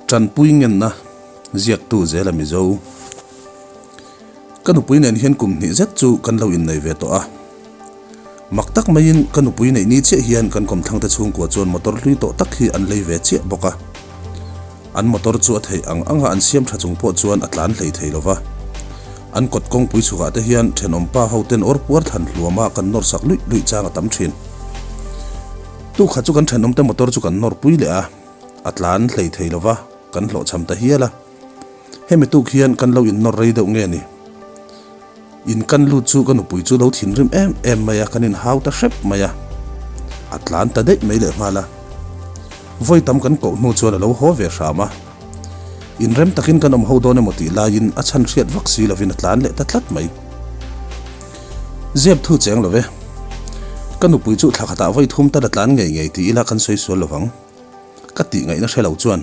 Tanpui ngenna ziaktu zela Mizo. Ka nupui nen hian kum hnih zet chu kan lo innei ve tawh a. Mak tak maiin ka nupui neih ni chiah hian kan kawmthlangte chhungkua chuan motor hlui tawh tak hi an lei ve chiah bawk a. An motor chu a theih ang anga an siam tha chung pawh chuan a tlan hlei thei lo va. An kawt kawngpui chhukah te hian thenawm pa ho ten awr puar thlan hluama kan nawr sak luih luih chang a tam thin. Tukhat chu kan thenawm te motor chu kan nawr pui leh a, a tlan hlei thei lo va, kan hlawhchham ta hial a. Hemi tuk hian kan lo innawr rei deuh nge ni? In kan lut chu ka nupui chu lo thinrim em em mai a, kan inhau ta hrep mai a, a tlan ta daih mai lehnghal a. Vawi tam kan koh hnu chuan a lo haw ve hram a. Inrem takin kan awm ho dawn emaw tih laiin a chhan hriat vak si lovin a tlan leh ta tlat mai. Zep thu cheng lo ve. Ka nupui chu thla khatah vawi thum tal a tlan ngei ngei ti ila kan sawi sual lovang. Ka tih ngaihna hre lo chuan,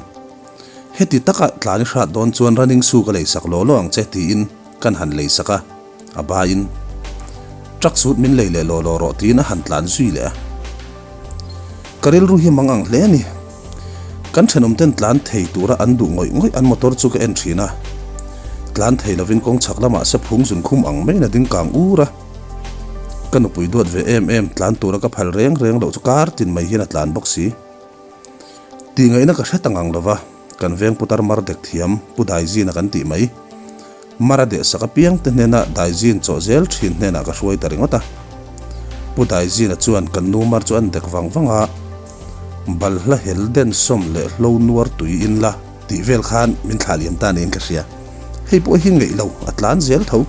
Heti taka tlan i hrat dawn chuan running shoe ka lei sak law law ang che tiin kan han lei sak a, a baiin truck suit min lei leh law law rawh tiin a han tlan zui leh a. Ka rilru hi mang ang hle a ni. Kan thenawmten tlan thei tura an duh ngawih ngawih an motor chu ka en thin a, tlan thei lovin kawng chhak lamah se phung zun khum ang maiin a ding kang ur a. Ka nupui duat ve em em tlan tura ka phal reng reng loh chu kar tin mai hian a tlan bawk si. Tih ngaihna ka hre ta ngang lova, kan veng putar mar dek thiam Pu Daizina kan tih mai. Mar a dehsak apiang te hnena Daizin chawh zel thin hnenah ka hruai ta ringawt a. Pu Daizina chuan kan nu mar chu an dek vang vang a, Balhla hel den sawm leh hlo nuar tui in la tih vel khan min thlah liam ta niin ka hria. Hei pawh hi ngeih lo, a tlan zel tho.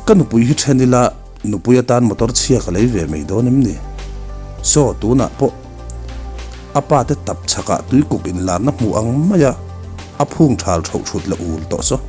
Ka nupui hi then ila nupui atan motor chhia ka lei ve mai dawn em ni? Saw tunah pawh a pa te tap chhakah tuikuk inlarna hmuh ang maia a phung thal thauh thut la ul tawh saw.